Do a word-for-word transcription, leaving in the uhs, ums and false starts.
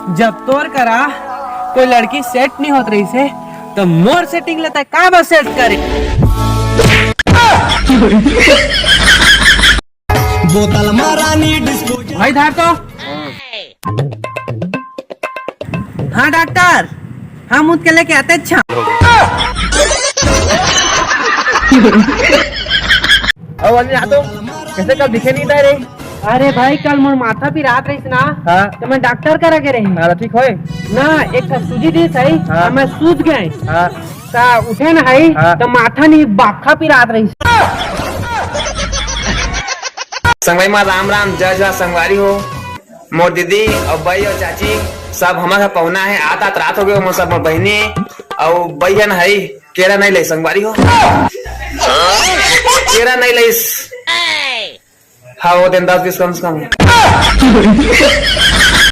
जब तोर करा कोई लड़की सेट नहीं होत रहिस हे, तो मोर सेटिंग लेता है, का बस सेट करे? बोतल मा रानी डिस्पोजल। भाई धार तो। हाँ डॉक्टर, हम उठ के लेके आते। अच्छा। अब अनिल, आ तो कैसे कल दिखे नहीं था रे? अरे भाई, कल मोर माथा पिरात रहिस ना, हाँ। तो मैं डॉक्टर करा गे रहिस। हाँ, ठीक होय? ना, एक ठा सूजी दिस हे, हाँ। तो मैं सूज गे। हाँ। ता उठे ना हे, हाँ। तो माथा नहीं, बाखा पिरात रहिस। संगवारी मा राम राम, जय जय संगवारी हो। मोर दीदी अउ बई अउ चाची सब हमर ह पहुना हे, आत आत रात हो गे, ओमन सब मोर बहिनी अउ बई हन हई, केरा नहीं लइस संगवारी हो, केरा नहीं लइस। हाँ, वो दिन दस बीस कम से कम।